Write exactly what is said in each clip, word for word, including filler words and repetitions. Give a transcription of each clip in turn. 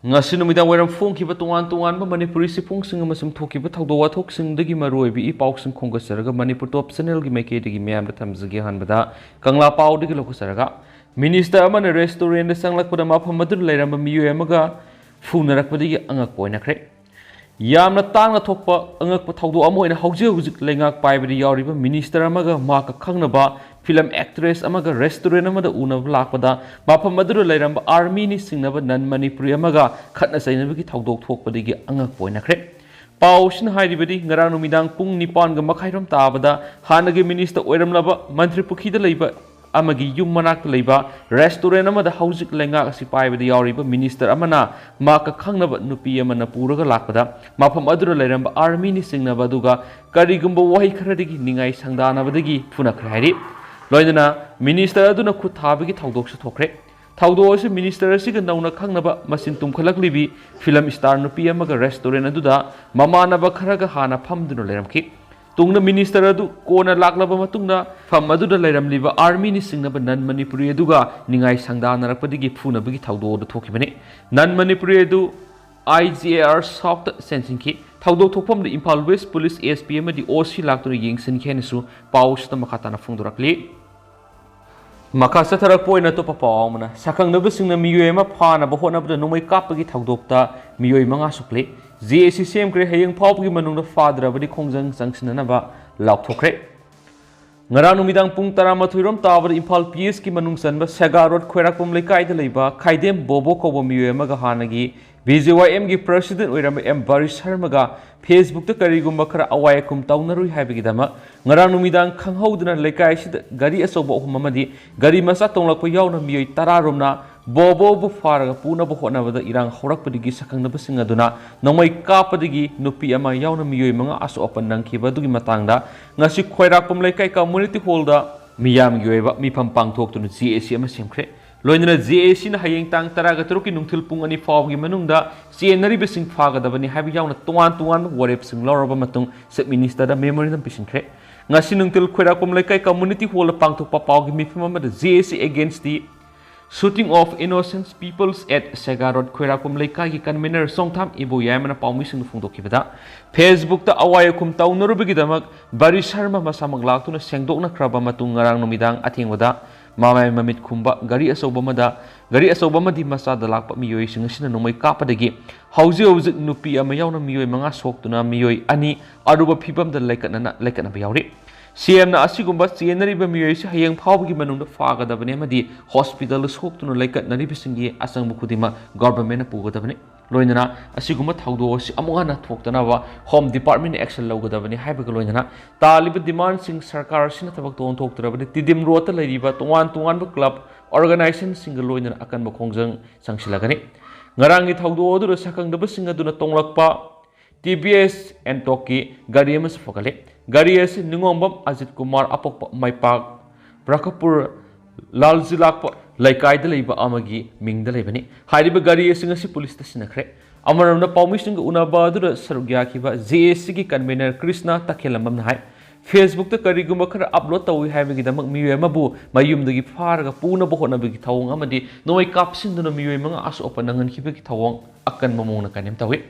ꯉꯁꯤ ꯅꯨꯃꯤꯗꯥꯡ ꯋꯥꯏꯔꯝ ꯐꯣꯡꯈꯤꯕ ꯇꯣꯉꯥꯟ ꯇꯣꯉꯥꯟꯕ ꯃꯅꯤꯄꯨꯔꯤ ꯆꯦꯐꯣꯡꯁꯤꯡ ꯑꯃꯁꯨꯡ ꯊꯣꯛꯈꯤꯕ ꯊꯧꯗꯣꯛ ꯋꯥꯊꯣꯛꯁꯤꯡꯗꯒꯤ ꯃꯔꯨꯑꯣꯏꯕ ꯏ ꯄꯥꯎꯁꯤꯡ ꯈꯣꯝꯒꯠꯆꯔꯒ ꯃꯅꯤꯄꯨꯔ ꯇꯣꯞ ꯆꯦꯅꯦꯜꯒꯤ ꯃꯥꯏꯀꯩꯗꯒꯤ ꯃꯌꯥꯝꯗ ꯊꯝꯖꯒꯦ꯫ ꯑꯍꯥꯟꯕꯗ ꯀꯪꯂꯥ ꯄꯥꯎꯗꯒꯤ ꯂꯧꯈꯠꯆꯔꯒ, ꯃꯤꯅꯤꯁꯇꯔ ꯑꯃꯅ ꯔꯦꯁꯇꯨꯔꯦꯟꯗ ꯆꯪꯂꯛꯄꯗ ꯃꯐꯝ ꯑꯗꯨꯗ ꯂꯩꯔꯝꯕ ꯃꯤꯑꯣꯏ ꯑꯃꯒ ꯐꯨꯅꯔꯛꯄꯗꯒꯤ ꯑꯉꯛꯄ ꯑꯣꯏꯅꯈ꯭ꯔꯦ꯫ ꯌꯥꯝꯅ ꯇꯥꯡꯅ ꯊꯣꯛꯄ ꯑꯉꯛꯄ ꯊꯧꯗꯣꯛ ꯑꯃ ꯑꯣꯏꯅ ꯍꯧꯖꯤꯛ ꯍꯧꯖꯤꯛ ꯂꯩꯉꯥꯛ ꯄꯥꯏꯕꯗ ꯌꯥꯎꯔꯤꯕ ꯃꯤꯅꯤꯁꯇꯔ ꯑꯃꯒ ꯃꯍꯥꯛꯀ ꯈꯪꯅꯕ ꯐꯤꯂꯝ ꯑꯦꯛꯇ꯭ꯔꯦꯁ ꯑꯃꯒ ꯔꯦꯁꯇꯨꯔꯦꯟ ꯑꯃꯗ ꯎꯅꯕ ꯂꯥꯛꯄꯗ ꯃꯐꯝ ꯑꯗꯨꯗ ꯂꯩꯔꯝꯕ ꯑꯥꯔꯃꯤꯅꯤ ꯆꯤꯡꯅꯕ ꯅꯟ ꯃꯅꯤꯄꯨꯔꯤ ꯑꯃꯒ ꯈꯠꯅ ꯆꯩꯅꯕꯒꯤ ꯊꯧꯗꯣꯛ ꯊꯣꯛꯄꯗꯒꯤ ꯑꯉꯛꯄ ꯑꯣꯏꯅꯈ꯭ꯔꯦ꯫ ꯄꯥꯎ ꯑꯁꯤꯅ ꯍꯥꯏꯔꯤꯕꯗꯤ, ꯉꯔꯥꯡ ꯅꯨꯃꯤꯗꯥꯡ ꯄꯨꯡ ꯅꯤꯄꯥꯟꯒ ꯃꯈꯥꯏꯔꯣꯝ ꯇꯥꯕꯗ ꯍꯥꯟꯅꯒꯤ ꯃꯤꯅꯤꯁꯇꯔ ꯑꯣꯏꯔꯝꯂꯕ ꯃꯟꯇ꯭ꯔꯤ ꯄꯨꯈ꯭ꯔꯤꯗ ꯂꯩꯕ ꯑꯃꯒꯤ ꯌꯨꯝ ꯃꯅꯥꯛꯇ ꯂꯩꯕ ꯔꯦꯁꯇꯨꯔꯦꯟ ꯑꯃꯗ ꯍꯧꯖꯤꯛ ꯂꯩꯉꯥꯛ ꯑꯁꯤ ꯄꯥꯏꯕꯗ ꯌꯥꯎꯔꯤꯕ ꯃꯤꯅꯤꯁꯇꯔ ꯑꯃꯅ ꯃꯍꯥꯛꯀ ꯈꯪꯅꯕ ꯅꯨꯄꯤ ꯑꯃꯅ ꯄꯨꯔꯒ ꯂꯥꯛꯄꯗ ꯃꯐꯝ ꯑꯗꯨꯗ ꯂꯩꯔꯝꯕ ꯑꯥꯔꯃꯤꯅꯤ ꯆꯤꯡꯅꯕ ꯑꯗꯨꯒ ꯀꯔꯤꯒꯨꯝꯕ ꯋꯥꯍꯩ ꯈꯔꯗꯒꯤ ꯅꯤꯡꯉꯥꯏ ꯁꯪꯗꯥꯅꯕꯗꯒꯤ ꯐꯨꯅꯈ꯭ꯔꯦ ꯍꯥꯏꯔꯤ꯫ ꯂꯣꯏꯅꯅ ꯃꯤꯅꯤꯁꯇꯔ ꯑꯗꯨꯅ ꯈꯨꯠ ꯊꯥꯕꯒꯤ ꯊꯧꯗꯣꯛꯁꯨ ꯊꯣꯛꯈ꯭ꯔꯦ꯫ ꯊꯧꯗꯣꯛ ꯑꯁꯤ ꯃꯤꯅꯤꯁꯇꯔ ꯑꯁꯤꯒ ꯅꯧꯅ ꯈꯪꯅꯕ ꯃꯁꯤꯡ ꯇꯨꯝꯈꯠꯂꯛꯂꯤꯕꯤ ꯐꯤꯂꯝ ꯁ꯭ꯇꯥꯔ ꯅꯨꯄꯤ ꯑꯃꯒ ꯔꯦꯁꯇꯨꯔꯦꯟ ꯑꯗꯨꯗ ꯃꯃꯥꯟꯅꯕ ꯈꯔꯒ ꯍꯥꯟꯅ ꯐꯝꯗꯨꯅ ꯂꯩꯔꯝꯈꯤ꯫ ꯇꯨꯡꯗ ꯃꯤꯅꯤꯁꯇꯔ ꯑꯗꯨ ꯀꯣꯟꯅ ꯂꯥꯛꯂꯕ ꯃꯇꯨꯡꯗ ꯐꯝ ꯑꯗꯨꯗ ꯂꯩꯔꯝꯂꯤꯕ ꯑꯥꯔꯃꯤꯅꯤ ꯆꯤꯡꯅꯕ ꯅꯟ ꯃꯅꯤꯄꯨꯔꯤ ꯑꯗꯨꯒ ꯅꯤꯡꯉꯥꯏ ꯁꯪꯗꯥꯅꯔꯛꯄꯗꯒꯤ ꯐꯨꯅꯕꯒꯤ ꯊꯧꯗꯣꯛ ꯑꯗꯨ ꯊꯣꯛꯈꯤꯕꯅꯤ꯫ ꯅꯟ ꯃꯅꯤꯄꯨꯔꯤ ꯑꯗꯨ ꯑꯥꯏ ꯖꯤ ꯑꯦ ꯑꯥꯔ ꯁꯥꯎꯠꯇ ꯆꯦꯟꯁꯤꯟꯈꯤ꯫ ꯊꯧꯗꯣꯛ ꯊꯣꯛꯐꯝꯗ Imphal west police S P ꯑꯃꯗꯤ ꯑꯣ ꯁꯤ ꯂꯥꯛꯇꯨꯅ ꯌꯦꯡꯁꯤꯟꯈꯤ ꯍꯥꯏꯅꯁꯨ ꯄꯥꯎ ꯑꯁꯤꯗ ꯃꯈꯥ ꯇꯥꯅ ꯐꯣꯡꯗꯣꯔꯛꯂꯤ꯫ ꯃꯈꯥ ꯆꯠꯊꯔꯛꯄ ꯑꯣꯏꯅ ꯑꯇꯣꯞꯄ ꯄꯥꯎ ꯑꯃꯅ, ꯁꯛꯈꯪꯅꯕꯁꯤꯡꯅ ꯃꯤꯑꯣꯏ ꯑꯃ ꯐꯥꯅꯕ ꯍꯣꯠꯅꯕꯗ ꯅꯣꯡꯃꯩ ꯀꯥꯞꯄꯒꯤ ꯊꯧꯗꯣꯛꯇ ꯃꯤꯑꯣꯏ ꯃꯉꯥ ꯁꯣꯛꯂꯦ꯫ ꯖꯦ ꯑꯦ ꯁꯤ ꯁꯦꯝꯈ꯭ꯔꯦ, ꯍꯌꯦꯡ ꯐꯥꯎꯕꯒꯤ ꯃꯅꯨꯡꯗ ꯐꯥꯗ꯭ꯔꯕꯗꯤ ꯈꯣꯡꯖꯪ ꯆꯪꯁꯤꯟꯅꯅꯕ ꯂꯥꯎꯊꯣꯛꯈ꯭ꯔꯦ꯫ ꯉꯔꯥꯡ ꯅꯨꯃꯤꯗꯥꯡ ꯄꯨꯡ ꯇꯔꯥꯃꯥꯊꯣꯏ ꯔꯣꯝ ꯇꯥꯕꯗ ꯏꯝꯐꯥꯜ ꯄꯤ ꯑꯦꯁꯀꯤ ꯃꯅꯨꯡ ꯆꯟꯕ ꯁꯦꯒꯥ ꯔꯣꯗ ꯈꯣꯏꯔꯥꯛꯄꯝ ꯂꯩꯀꯥꯏꯗ ꯂꯩꯕ ꯈꯥꯏꯗꯦꯝ ꯕꯣꯕꯣ ꯀꯧꯕ ꯃꯤꯑꯣꯏ ꯑꯃꯒ ꯍꯥꯟꯅꯒꯤ ꯕꯤ ꯖꯦ ꯋꯥꯏ ꯑꯦꯝꯒꯤ ꯄ꯭ꯔꯁꯤꯗꯦꯟꯠ ꯑꯣꯏꯔꯝꯕ ꯑꯦꯝ ꯕꯥꯔꯤ ꯁꯔꯃꯒ ꯐꯦꯁꯕꯨꯛꯇ ꯀꯔꯤꯒꯨꯝꯕ ꯈꯔ ꯑꯋꯥꯏ ꯑꯈꯨꯝ ꯇꯧꯅꯔꯨꯏ ꯍꯥꯏꯕꯒꯤꯗꯃꯛ ꯉꯔꯥꯡ ꯅꯨꯃꯤꯗꯥꯡ ꯈꯪꯍꯧꯗꯅ ꯂꯩꯀꯥꯏ ꯑꯁꯤꯗ ꯒꯥꯔꯤ ꯑꯆꯧꯕ ꯑꯍꯨꯝ ꯑꯃꯗꯤ ꯒꯥꯔꯤ ꯃꯆꯥ ꯇꯣꯡꯂꯛꯄ ꯌꯥꯎꯅ ꯃꯤꯑꯣꯏ ꯇꯔꯥ ꯔꯣꯝꯅ ꯕꯣꯕꯣꯕꯨ ꯐꯥꯔꯒ ꯄꯨꯅꯕ ꯍꯣꯠꯅꯕꯗ ꯏꯔꯥꯡ ꯍꯧꯔꯛꯄꯗꯒꯤ ꯁꯛꯈꯪꯅꯕꯁꯤꯡ ꯑꯗꯨꯅ ꯅꯣꯡꯃꯩ ꯀꯥꯞꯄꯗꯒꯤ ꯅꯨꯄꯤ ꯑꯃ ꯌꯥꯎꯅ ꯃꯤꯑꯣꯏ ꯃꯉꯥ ꯑꯁꯣꯛ ꯑꯄꯟ ꯅꯪꯈꯤꯕ ꯑꯗꯨꯒꯤ ꯃꯇꯥꯡꯗ ꯉꯁꯤ ꯈꯣꯏꯔꯥꯛꯄꯝ ꯂꯩꯀꯥꯏ ꯀꯝꯃꯨꯅꯤꯇꯤ ꯍꯣꯜꯗ ꯃꯤꯌꯥꯝꯒꯤ ꯑꯣꯏꯕ ꯃꯤꯐꯝ ꯄꯥꯡꯊꯣꯛꯇꯨꯅ ꯖꯦ ꯑꯦ ꯁꯤ ꯑꯃ ꯁꯦꯝꯈ꯭ꯔꯦ꯫ ꯂꯣꯏꯅꯅ ꯖꯦ ꯑꯦ ꯁꯤꯅ ꯍꯌꯦꯡ ꯇꯥꯡ ꯇꯔꯥꯒ ꯇꯔꯨꯛꯀꯤ ꯅꯨꯡꯊꯤꯜ ꯄꯨꯡ ꯑꯅꯤ ꯐꯥꯎꯕꯒꯤ ꯃꯅꯨꯡꯗ ꯆꯦꯟꯅꯔꯤꯕꯁꯤꯡ ꯐꯥꯒꯗꯕꯅꯤ ꯍꯥꯏꯕ ꯌꯥꯎꯅ ꯇꯣꯉꯥꯟ ꯇꯣꯉꯥꯟꯕ ꯋꯥꯔꯦꯞꯁꯤꯡ ꯂꯧꯔꯕ ꯃꯇꯨꯡ ꯆꯤꯐ ꯃꯤꯅꯤꯁꯇꯔꯗ ꯃꯦꯃꯣꯔꯦꯟꯗꯝ ꯄꯤꯁꯤꯟꯈ꯭ꯔꯦ꯫ ꯉꯁꯤ ꯅꯨꯡꯊꯤꯜ ꯈꯣꯏꯔꯥꯛꯄꯝ ꯂꯩꯀꯥꯏ ꯀꯝꯃꯨꯅꯤꯇꯤ ꯍꯣꯜꯗ ꯄꯥꯡꯊꯣꯛꯄ ꯄꯥꯎꯒꯤ ꯃꯤꯐꯝ ꯑꯃꯗ ꯖꯦ ꯑꯦ ꯁꯤ ꯑꯦꯒꯦꯟꯁꯇꯤ Shooting of Innocent Peoples at Sega Road, ꯈꯣꯏꯔꯥꯛꯄꯝ ꯂꯩꯀꯥꯏꯒꯤ convener ꯆꯣꯡꯊꯥꯝ ꯏꯕꯣꯌꯥꯏꯃꯅ ꯄꯥꯎꯃꯤꯁꯤꯡꯗ ꯐꯣꯡꯗꯣꯛꯈꯤꯕꯗ, Facebook-ꯇ ꯑꯋꯥꯏ ꯑꯈꯨꯝ ꯇꯧꯅꯔꯨꯕꯒꯤꯗꯃꯛ ꯕꯔꯤ ꯁꯔꯃ ꯃꯁꯥꯃꯛ ꯂꯥꯛꯇꯨꯅ ꯁꯦꯡꯗꯣꯛꯅꯈ꯭ꯔꯕ ꯃꯇꯨꯡ, ꯉꯔꯥꯡ ꯅꯨꯃꯤꯗꯥꯡ ꯑꯊꯦꯡꯕꯗ ꯃꯃꯥꯏ ꯃꯃꯤꯠ ꯈꯨꯝꯕ ꯒꯥꯔꯤ ꯑꯆꯧꯕ ꯑꯃꯗ, ꯒꯥꯔꯤ ꯑꯆꯧꯕ ꯑꯃꯗꯤ ꯃꯆꯥꯗ ꯂꯥꯛꯄ ꯃꯤꯑꯣꯏꯁꯤꯡ ꯑꯁꯤꯅ ꯅꯣꯡꯃꯩ ꯀꯥꯞꯄꯗꯒꯤ ꯍꯧꯖꯤꯛ ꯍꯧꯖꯤꯛ ꯅꯨꯄꯤ ꯑꯃ ꯌꯥꯎꯅ ꯃꯤꯑꯣꯏ ꯃꯉꯥ ꯁꯣꯛꯇꯨꯅ ꯃꯤꯑꯣꯏ ꯑꯅꯤ ꯑꯔꯨꯕ ꯐꯤꯕꯝꯗ ꯂꯩꯀꯠꯅꯅ, ꯂꯩꯀꯠꯅꯕ ꯌꯥꯎꯔꯤ꯫ ꯁꯤ ꯑꯦꯝꯅ ꯑꯁꯤꯒꯨꯝꯕ ꯆꯦꯟꯅꯔꯤꯕ ꯃꯤꯑꯣꯏꯁꯤ ꯍꯌꯦꯡ ꯐꯥꯎꯕꯒꯤ ꯃꯅꯨꯡꯗ ꯐꯥꯒꯗꯕꯅꯤ ꯑꯃꯗꯤ ꯍꯣꯁꯄꯤꯇꯥꯜꯗ ꯁꯣꯛꯇꯨꯅ ꯂꯩꯀꯠꯅꯔꯤꯕꯁꯤꯡꯒꯤ ꯑꯆꯪꯕ ꯈꯨꯗꯤꯡꯃꯛ ꯒꯣꯚꯔꯟꯃꯦꯟꯠꯅ ꯄꯨꯒꯗꯕꯅꯤ꯫ ꯂꯣꯏꯅꯅ ꯑꯁꯤꯒꯨꯝꯕ ꯊꯧꯗꯣꯛ ꯑꯁꯤ ꯑꯃꯨꯛ ꯍꯟꯅ ꯊꯣꯛꯇꯅꯕ Home Department-ꯅ action ꯂꯧꯒꯗꯕꯅꯤ ꯍꯥꯏꯕꯒ ꯂꯣꯏꯅꯅ ꯇꯥꯜꯂꯤꯕ demand-ꯁꯤꯡ ꯁꯔꯀꯥꯔ ꯑꯁꯤꯅ ꯊꯕꯛꯇ ꯑꯣꯟꯊꯣꯛꯇ꯭ꯔꯕꯗꯤ ꯇꯤꯗꯤꯝ ꯔꯣꯗꯇ ꯂꯩꯔꯤꯕ ꯇꯣꯉꯥꯟ ꯇꯣꯉꯥꯟꯕ club, organization-ꯁꯤꯡꯒ ꯂꯣꯏꯅꯅ ꯑꯀꯟꯕ ꯈꯣꯡꯖꯪ ꯆꯪꯁꯤꯜꯂꯒꯅꯤ꯫ ꯉꯔꯥꯡꯒꯤ ꯊꯧꯗꯣꯛ ꯑꯗꯨꯗ ꯁꯛꯈꯪꯗꯕꯁꯤꯡ ꯑꯗꯨꯅ ꯇꯣꯡꯂꯛꯄ ꯇꯤ ꯚꯤ ꯑꯦꯁ ꯑꯦꯟꯇꯣꯛꯀꯤ ꯒꯥꯔꯤ ꯑꯃꯁꯨ ꯐꯒꯠꯂꯤ꯫ ꯒꯥꯔꯤ ꯑꯁꯤ ꯅꯤꯉꯣꯝꯕꯝ ꯑꯖꯤꯠ ꯀꯨꯃꯥꯔ, ꯑꯄꯣꯛꯄ ꯃꯩꯄꯥꯛ, ꯕ꯭ꯔꯈꯄꯨꯔ, ꯂꯥꯜꯖꯤꯂꯥꯛꯄ ꯂꯩꯀꯥꯏꯗ ꯂꯩꯕ ꯑꯃꯒꯤ ꯃꯤꯡꯗ ꯂꯩꯕꯅꯤ꯫ ꯍꯥꯏꯔꯤꯕ ꯒꯥꯔꯤ ꯑꯁꯤ ꯉꯁꯤ ꯄꯨꯂꯤꯁꯇ ꯁꯤꯟꯅꯈ꯭ꯔꯦ꯫ ꯑꯃꯔꯣꯝꯗ ꯄꯥꯎꯃꯤꯁꯤꯡꯒ ꯎꯅꯕ ꯑꯗꯨꯗ ꯁꯔꯨꯛ ꯌꯥꯈꯤꯕ ꯖꯦ ꯑꯦ ꯁꯤꯒꯤ convener ꯀ꯭ꯔꯤꯁꯅ ꯇꯈꯦꯜꯂꯝꯕꯝꯅ ꯍꯥꯏ, Facebook-ꯇ ꯀꯔꯤꯒꯨꯝꯕ ꯈꯔ upload ꯇꯧꯏ ꯍꯥꯏꯕꯒꯤꯗꯃꯛ ꯃꯤꯑꯣꯏ ꯑꯃꯕꯨ ꯃꯌꯨꯝꯗꯒꯤ ꯐꯥꯔꯒ ꯄꯨꯅꯕ ꯍꯣꯠꯅꯕꯒꯤ ꯊꯧꯑꯣꯡ ꯑꯃꯗꯤ ꯅꯣꯡꯃꯩ ꯀꯥꯞꯁꯤꯟꯗꯨꯅ ꯃꯤꯑꯣꯏ ꯃꯉꯥ ꯑꯁꯣꯛ ꯑꯄꯟ ꯅꯪꯍꯟꯈꯤꯕꯒꯤ ꯊꯧꯑꯣꯡ ꯑꯀꯟꯕ ꯃꯑꯣꯡꯗ condemn ꯇꯧꯏ꯫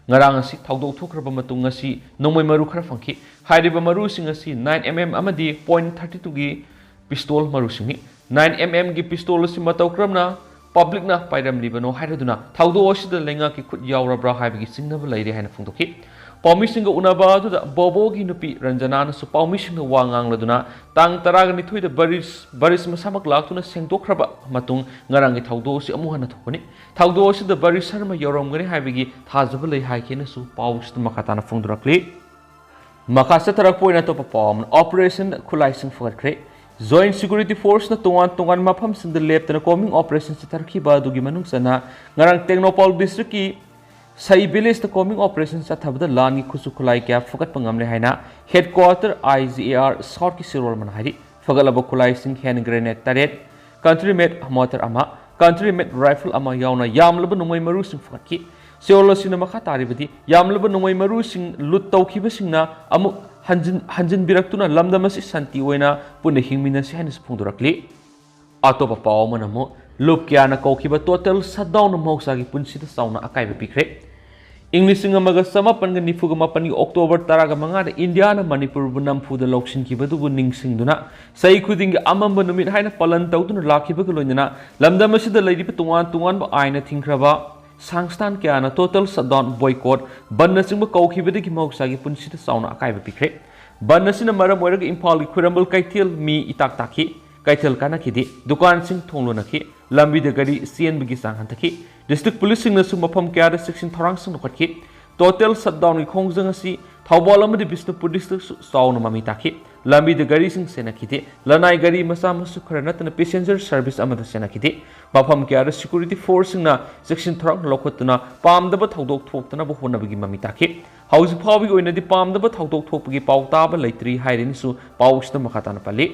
ꯉꯔꯥꯡ ꯑꯁꯤ ꯊꯧꯗꯣꯛ ꯊꯣꯛꯈ꯭ꯔꯕ ꯃꯇꯨꯡ ꯉꯁꯤ ꯅꯣꯡꯃꯩ ꯃꯔꯨ ꯈꯔ ꯐꯪꯈꯤ꯫ ꯍꯥꯏꯔꯤꯕ ꯃꯔꯨꯁꯤꯡ ꯑꯁꯤ nine M M ꯑꯃꯗꯤ point thirty two-ꯒꯤ pistol ꯃꯔꯨꯁꯤꯡꯅꯤ꯫ Nine M M-ꯒꯤ pistol ꯑꯁꯤ ꯃꯇꯧ ꯀꯔꯝꯅ public-ꯅ ꯄꯥꯏꯔꯝꯂꯤꯕꯅꯣ ꯍꯥꯏꯔꯗꯨꯅ ꯊꯧꯗꯣꯛ ꯑꯁꯤꯗ ꯂꯩꯉꯥꯛꯀꯤ ꯈꯨꯠ ꯌꯥꯎꯔꯕ꯭ꯔꯥ ꯍꯥꯏꯕꯒꯤ ꯆꯤꯡꯅꯕ ꯂꯩꯔꯦ ꯍꯥꯏꯅ ꯐꯣꯡꯗꯣꯛꯈꯤ꯫ ꯄꯥꯎꯃꯤꯁꯤꯡꯒ ꯎꯅꯕ ꯑꯗꯨꯗ ꯕꯣꯕꯣꯒꯤ ꯅꯨꯄꯤ ꯔꯟꯖꯅꯥꯅꯁꯨ ꯄꯥꯎꯃꯤꯁꯤꯡꯗ ꯋꯥ ꯉꯥꯡꯂꯗꯨꯅ ꯇꯥꯡ ꯇꯔꯥꯒ ꯅꯤꯊꯣꯏꯗ ꯕꯔꯤꯁ, ꯕꯔꯤꯁ ꯃꯁꯥꯃꯛ ꯂꯥꯛꯇꯨꯅ ꯁꯦꯡꯗꯣꯛꯈ꯭ꯔꯕ ꯃꯇꯨꯡ ꯉꯔꯥꯡꯒꯤ ꯊꯧꯗꯣꯛ ꯑꯁꯤ ꯑꯃꯨꯛ ꯍꯟꯅ ꯊꯣꯛꯄꯅꯤ꯫ ꯊꯧꯗꯣꯛ ꯑꯁꯤꯗ ꯕꯔꯤꯁ ꯁꯔꯃ ꯌꯥꯎꯔꯝꯒꯅꯤ ꯍꯥꯏꯕꯒꯤ ꯊꯥꯖꯕ ꯂꯩ ꯍꯥꯏꯈꯤꯅꯁꯨ ꯄꯥꯎ ꯑꯁꯤꯗ ꯃꯈꯥ ꯇꯥꯅ ꯐꯣꯡꯗꯣꯔꯛꯂꯤ꯫ ꯃꯈꯥ ꯆꯠꯊꯔꯛꯄ ꯑꯣꯏꯅ ꯑꯇꯣꯞꯄ ꯄꯥꯎ ꯑꯃꯅ, Operation ꯈꯨꯠꯂꯥꯏꯁꯤꯡ ꯐꯒꯠꯈ꯭ꯔꯦ꯫ Joint Security Force-ꯅ ꯇꯣꯉꯥꯟ ꯇꯣꯉꯥꯟꯕ ꯃꯐꯝꯁꯤꯡꯗ ꯂꯦꯞꯇꯅ combing operation ꯆꯠꯊꯔꯛꯈꯤꯕ ꯑꯗꯨꯒꯤ ꯃꯅꯨꯡ ꯆꯟꯅ ꯉꯔꯥꯡ ꯇꯦꯡꯅꯧꯄꯥꯜ district-ꯀꯤ ꯁꯩ village-ꯇ combing operation ꯆꯠꯊꯕꯗ ꯂꯥꯟꯒꯤ ꯈꯨꯠꯁꯨ ꯈꯨꯠꯂꯥꯏ ꯀꯌꯥ ꯐꯒꯠꯄ ꯉꯝꯂꯦ ꯍꯥꯏꯅ headquarter I G A R South-ꯀꯤ ꯆꯦꯔꯣꯜ ꯑꯃꯅ ꯍꯥꯏꯔꯤ꯫ ꯐꯒꯠꯂꯕ ꯈꯨꯠꯂꯥꯏꯁꯤꯡ hand grenade ꯇꯔꯦꯠ, country made mortar ꯑꯃ, country made rifle ꯑꯃ ꯌꯥꯎꯅ ꯌꯥꯝꯂꯕ ꯅꯣꯡꯃꯩ ꯃꯔꯨꯁꯤꯡ ꯐꯒꯠꯈꯤ꯫ ꯆꯦꯔꯣꯜ ꯑꯁꯤꯅ ꯃꯈꯥ ꯇꯥꯔꯤꯕꯗꯤ, ꯌꯥꯝꯂꯕ ꯅꯣꯡꯃꯩ ꯃꯔꯨꯁꯤꯡ loot ꯇꯧꯈꯤꯕꯁꯤꯡꯅ ꯑꯃꯨꯛ ꯍꯟꯖꯤꯟ-, ꯍꯟꯖꯤꯟꯕꯤꯔꯛꯇꯨꯅ ꯂꯝꯗꯝ ꯑꯁꯤ ꯁꯥꯟꯇꯤ ꯑꯣꯏꯅ ꯄꯨꯟꯅ ꯍꯤꯡꯃꯤꯟꯅꯁꯤ ꯍꯥꯏꯅꯁꯨ ꯐꯣꯡꯗꯣꯔꯛꯂꯤ꯫ ꯑꯇꯣꯞꯄ ꯄꯥꯎ ꯑꯃꯅ ꯑꯃꯨꯛ ꯂꯨꯞ ꯀꯌꯥꯅ ꯀꯧꯈꯤꯕ ꯇꯣꯇꯦꯜ ꯁꯠꯗꯥꯎꯟꯅ ꯃꯍꯧꯁꯥꯒꯤ ꯄꯨꯟꯁꯤꯗ ꯆꯥꯎꯅ ꯑꯀꯥꯏꯕ ꯄꯤꯈ꯭ꯔꯦ꯫ ꯏꯪ ꯂꯤꯁꯤꯡ ꯑꯃꯒ ꯆꯃꯥꯄꯟꯒ ꯅꯤꯐꯨꯒ ꯃꯥꯄꯟꯒꯤ ꯑꯣꯛꯇꯣꯕꯔ ꯇꯔꯥꯒ ꯃꯉꯥꯗ ꯏꯟꯗꯤꯌꯥꯅ ꯃꯅꯤꯄꯨꯔꯕꯨ ꯅꯝꯐꯨꯗ ꯂꯧꯁꯤꯟꯈꯤꯕꯗꯨꯕꯨ ꯅꯤꯡꯁꯤꯡꯗꯨꯅ ꯆꯍꯤ ꯈꯨꯗꯤꯡꯒꯤ ꯑꯃꯝꯕ ꯅꯨꯃꯤꯠ ꯍꯥꯏꯅ ꯄꯥꯂꯟ ꯇꯧꯗꯨꯅ ꯂꯥꯛꯈꯤꯕꯒ ꯂꯣꯏꯅꯅ ꯂꯝꯗꯝ ꯑꯁꯤꯗ ꯂꯩꯔꯤꯕ ꯇꯣꯉꯥꯟ ꯇꯣꯉꯥꯟꯕ ꯑꯥꯏꯟꯅ ꯊꯤꯡꯈ꯭ꯔꯕ ꯁꯪꯁꯊꯥꯟ ꯀꯌꯥꯅ ꯇꯣꯇꯦꯜ ꯁꯠꯗꯥꯎꯟ, ꯕꯣꯏꯀꯣꯠ, ꯕꯟꯅꯆꯤꯡꯕ ꯀꯧꯈꯤꯕꯗꯒꯤ ꯃꯍꯧꯁꯥꯒꯤ ꯄꯨꯟꯁꯤꯗ ꯆꯥꯎꯅ ꯑꯀꯥꯏꯕ ꯄꯤꯈ꯭ꯔꯦ꯫ ꯕꯟ ꯑꯁꯤꯅ ꯃꯔꯝ ꯑꯣꯏꯔꯒ ꯏꯝꯐꯥꯜꯒꯤ ꯈ꯭ꯋꯥꯏꯔꯝꯕꯟ ꯀꯩꯊꯦꯜ ꯃꯤ ꯏꯇꯥꯛ ꯇꯥꯛꯈꯤ, ꯀꯩꯊꯦꯜ ꯀꯥꯟꯅꯈꯤꯗꯦ, ꯗꯨꯀꯥꯟꯁꯤꯡ ꯊꯣꯡ ꯂꯣꯟꯅꯈꯤ, ꯂꯝꯕꯤꯗ ꯒꯥꯔꯤ ꯆꯦꯟꯕꯒꯤ ꯆꯥꯡ ꯍꯟꯊꯈꯤ꯫ ꯗꯤꯁꯇ꯭ꯔꯤꯛ ꯄꯨꯂꯤꯁꯁꯤꯡꯅꯁꯨ ꯃꯐꯝ ꯀꯌꯥꯗ ꯆꯦꯛꯁꯤꯟ ꯊꯧꯔꯥꯡꯁꯤꯡ ꯂꯧꯈꯠꯈꯤ꯫ ꯇꯣꯇꯦꯜ ꯁꯠꯗꯥꯎꯟꯒꯤ ꯈꯣꯡꯖꯪ ꯑꯁꯤ ꯊꯧꯕꯥꯜ ꯑꯃꯗꯤ ꯕꯤꯁꯅꯨꯄꯨꯔ ꯗꯤꯁꯇ꯭ꯔꯤꯛꯇꯁꯨ ꯆꯥꯎꯅ ꯃꯃꯤ ꯇꯥꯈꯤ꯫ ꯂꯝꯕꯤꯗ ꯒꯥꯔꯤꯁꯤꯡ ꯆꯦꯟꯅꯈꯤꯗꯦ꯫ ꯂꯅꯥꯏ ꯒꯥꯔꯤ ꯃꯆꯥ ꯃꯁꯨ ꯈꯔ ꯅꯠꯇꯅ ꯄꯦꯁꯦꯟꯖꯔ ꯁꯔꯚꯤꯁ ꯑꯃꯗ ꯆꯦꯟꯅꯈꯤꯗꯦ꯫ ꯃꯐꯝ ꯀꯌꯥꯗ ꯁꯦꯀ꯭ꯌꯨꯔꯤꯇꯤ ꯐꯣꯔꯁꯁꯤꯡꯅ ꯆꯦꯛꯁꯤꯟ ꯊꯧꯔꯥꯡ ꯂꯧꯈꯠꯇꯨꯅ ꯄꯥꯝꯗꯕ ꯊꯧꯗꯣꯛ ꯊꯣꯛꯇꯅꯕ ꯍꯣꯠꯅꯕꯒꯤ ꯃꯃꯤ ꯇꯥꯈꯤ꯫ ꯍꯧꯖꯤꯛ ꯐꯥꯎꯕꯒꯤ ꯑꯣꯏꯅꯗꯤ ꯄꯥꯝꯗꯕ ꯊꯧꯗꯣꯛ ꯊꯣꯛꯄꯒꯤ ꯄꯥꯎ ꯇꯥꯕ ꯂꯩꯇ꯭ꯔꯤ ꯍꯥꯏꯔꯤꯅꯁꯨ ꯄꯥꯎꯁꯤꯗ ꯃꯈꯥ ꯇꯥꯅ ꯄꯜꯂꯤ꯫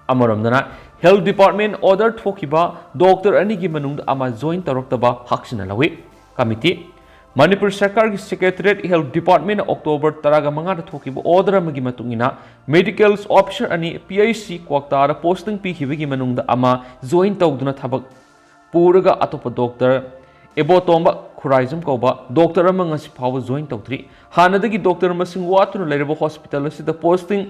ꯑꯃꯔꯣꯝꯗꯅ, ꯍꯦꯜꯊ ꯗꯤꯄꯥꯔꯠꯃꯦꯟ ꯑꯣꯔꯗꯔ ꯊꯣꯛꯈꯤꯕ ꯗꯣꯛꯇꯔ ꯑꯅꯤꯒꯤ ꯃꯅꯨꯡꯗ ꯑꯃ ꯖꯣꯏꯟ ꯇꯧꯔꯛꯇꯕ ꯍꯛꯁꯤꯟꯅ ꯂꯧꯏ꯫ ꯀꯃꯤꯇꯤ꯫ ꯃꯅꯤꯄꯨꯔ ꯁꯔꯀꯥꯔꯒꯤ ꯁꯦꯀ꯭ꯔꯦꯇꯔꯤꯌꯦꯠ ꯍꯦꯜꯊ ꯗꯤꯄꯥꯔꯠꯃꯦꯟꯅ ꯑꯣꯛꯇꯣꯕꯔ ꯇꯔꯥꯒ ꯃꯉꯥꯗ ꯊꯣꯛꯈꯤꯕ ꯑꯣꯔꯗꯔ ꯑꯃꯒꯤ ꯃꯇꯨꯡ ꯏꯟꯅ, ꯃꯦꯗꯤꯀꯦꯜ ꯑꯣꯐꯤꯁꯔ ꯑꯅꯤ ꯄꯤ ꯑꯩꯆ ꯁꯤ ꯀ꯭ꯋꯥꯛꯇꯥꯗ ꯄꯣꯁꯇꯤꯡ ꯄꯤꯈꯤꯕꯒꯤ ꯃꯅꯨꯡꯗ ꯑꯃ ꯖꯣꯏꯟ ꯇꯧꯗꯨꯅ ꯊꯕꯛ ꯄꯨꯔꯒ ꯑꯇꯣꯞꯄ ꯗꯣꯛꯇꯔ ꯏꯕꯣꯇꯣꯝꯕ ꯈꯨꯔꯥꯏꯖꯝ ꯀꯧꯕ ꯗꯣꯛꯇꯔ ꯑꯃ ꯉꯁꯤ ꯐꯥꯎꯕ ꯖꯣꯏꯟ ꯇꯧꯗ꯭ꯔꯤ꯫ ꯍꯥꯟꯅꯗꯒꯤ ꯗꯣꯛꯇꯔ ꯃꯁꯤꯡ ꯋꯥꯠꯇꯨꯅ ꯂꯩꯔꯕ ꯍꯣꯁꯄꯤꯇꯥꯜ ꯑꯁꯤꯗ ꯄꯣꯁꯇꯤꯡ